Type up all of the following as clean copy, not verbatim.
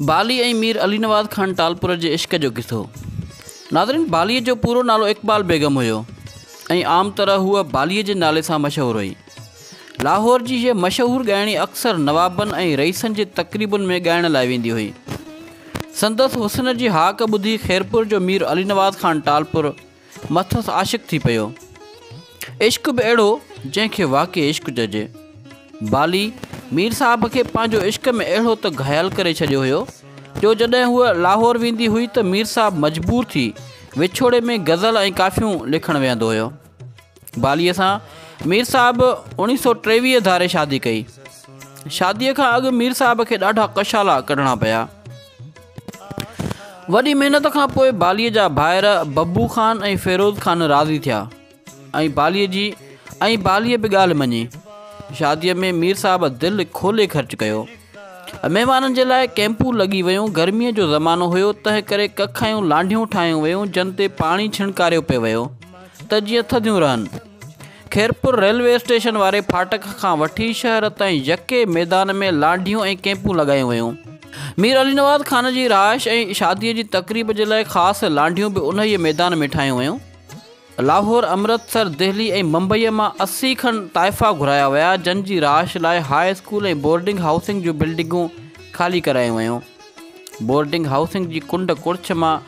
بالي ۽ مير علي نواز خان ٽالپر جي عشق جو قصو. ناظرين باليء جو پورو نالو اقبال بيگم هيو ۽ عام طرح هوء باليء جي نالي سان مشهور هئي. لاهور جي هيء مشهور ڳائڻي اڪثر نوابن ۽ رئيسن جي تقريبن ۾ ڳائڻ لاء ويندي هئي. سندس حسن جي هاڪ ٻڌي خيرپور جو مير علي نواز خان ٽالپر مٿس عاشق ٿي پيو. عشق به اهڙو جنهن کي واقعي عشق چئجي. بالي، مير صاحب کي پنهنجو عشق ۾ اهڙو ته گهايل ڪري ڇڏيو هيو جو جڏهن هوء لاهور ويندي هئي ته مير صاحب مجبور ٿي وڇوڙي ۾ غزل ۽ ڪافيون لکڻ ويهندو هيو. باليء سان مير صاحب اوڻيهه سؤ ٽيويهه ڌاري شادي ڪئي. شاديء کان اڳ مير صاحب کي ڏاڍا ڪشالا ڪڍڻا پيا. وڏي محنت کان پوء باليء جا ڀائر ببو خان ۽ فيروز خان راضي ٿيا ۽ باليء جي ۽ باليء به ڳالهه مڃي. شاديء ۾ مير صاحب دل کولي خرچ ڪيو. مهمانن جي لاء ڪئمپون لڳي ويون. گرميء جو زمانو هيو، تنهن ڪري ڪکايون لانڍيون ٺاهيون ويون، جن تي پاڻي ڇڻڪاريو پئي ويو ته جيئن ٿڌيون رهن. خيرپور ريلوي اسٽيشن واري ڦاٽڪ کان وٺي شهر تائين يڪي ميدان ۾ لانڍيون ۽ ڪئمپون لڳايون ويون. مير علي نواز خان جي رهائش ۽ شاديء جي تقريب جي لاء خاص لانڍيون به انهيء ميدان ۾ ٺاهيون ويون. لاهور، امرتسر، دهلي ۽ ممبئيء مان 80 کن طائفا گهرايا ويا، جن جي رهائش لاء هاء اسڪول ۽ بورڊنگ هائوسنگ جون بلڊنگون خالي ڪرايون ويون. بورڊنگ هائوسنگ جي ڪنڊ ڪڙڇ مان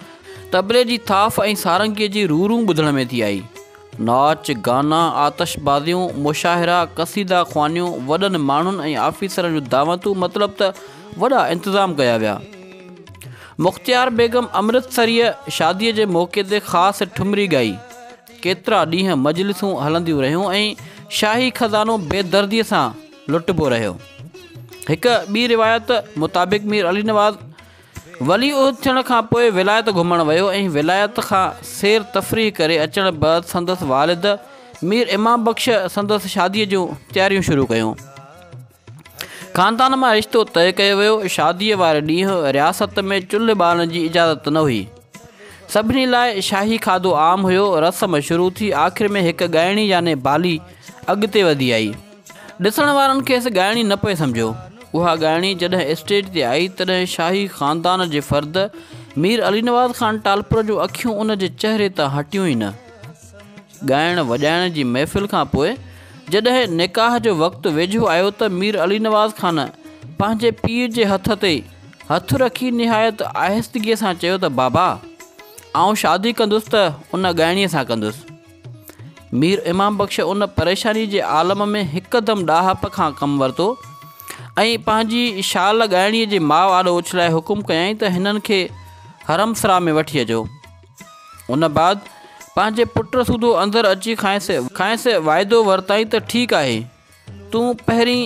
طبلي جي ٿاڦ ۽ سارنگيء جي رورون ٻڌڻ ۾ ٿي آئي. ناچ، گانا، آتشبازيون، مشاعرا، قصيده خوانيون، وڏن ماڻهن ۽ آفيسرن جون دعوتون مطلب ته وڏا انتظام ڪيا ويا. مختيار بيگم امرتسريء شاديء جي موقعي تي خاص ٺمري ڳائي. ڪيترا ڏينهن مجلسون هلنديون رهيون ۽ شاهي خزانو بيدرديء سان لٽبو رهيو. هڪ ٻي روايت مطابق مير علي نواز ولي عهد ٿيڻ کان پوء ولايت گهمڻ ويو ۽ ولايت کان سير تفريح ڪري اچڻ بعد سندس والد مير امام بخش سندس شاديء جون تياريون شروع ڪيون. خاندان مان رشتو طئي ڪيو ويو. شاديء واري ڏينهن رياست ۾ چلهه ٻارڻ جي اجازت نه هئي. سڀني لاء شاهي کاڌو عام هيو. رسم شروع ٿي. آخر ۾ هڪ ڳائڻي يعني بالي اڳتي وڌي آئي. ڏسڻ وارن کيس ڳائڻي نه پئي سمجهيو. اها ڳائڻي جڏهن اسٽيج تي آئي، تڏهن شاهي خاندان جي فرد مير علي نواز خان ٽالپر جون اکيون ان جي چهري تان هٽيون ئي نه. ڳائڻ وڄائڻ جي محفل کان پوء جڏهن نڪاح جو وقت ويجهو آيو ته مير علي نواز خان پنهنجي پيء جي هٿ تي هٿ رکي نهايت آهستگيء سان چيو ته بابا! آئون شادي ڪندس ته ان ڳائڻيء سان ڪندس. مير امام بخش ان پريشانيء جي عالم ۾ هڪدم ڏاهپ کان ڪم ورتو ۽ پنهنجي شال ڳائڻيء جي ماء آڏو اڇلائي حڪم ڪيائين ته هنن کي حرمسراء ۾ وٺي اچو. ان بعد پنهنجي پٽ سوڌو اندر اچي کانئس واعدو ورتائين ته ٺيڪ آهي، تون پهرين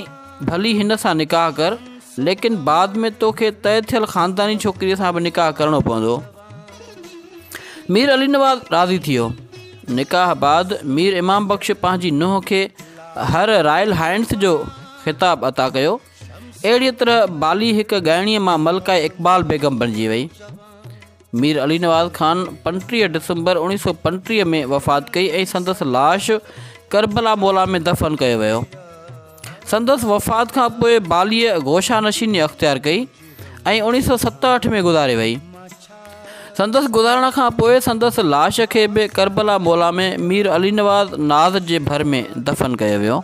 ڀلي هن سان نڪاح ڪر، ليڪن بعد ۾ توکي طئي ٿيل خانداني ڇوڪريء سان به نڪاح ڪرڻو پوندو. مير علي نواز راضي ٿي ويو. نڪاح بعد مير امام بخش پنهنجي نونهن کي هر رائل هائنس جو خطاب عطا ڪيو. اهڙيء طرح بالي هڪ ڳائڻيء مان ملڪه اقبال بيگم بڻجي وئي. مير علي نواز خان 35 ڊسمبر 1935 ۾ وفات ڪئي ۽ سندس لاش ڪربلا مولا ۾ دفن ڪيو ويو. سندس وفات کان پوء باليء گوشه نشيني اختيار ڪئي ۽ 1967 ۾ گذاري وئي. سندس گذارڻ کان پوء سندس لاش کي به ڪربلا مولا ۾ مير علي نواز ناز جي ڀر ۾ دفن ڪيو ويو.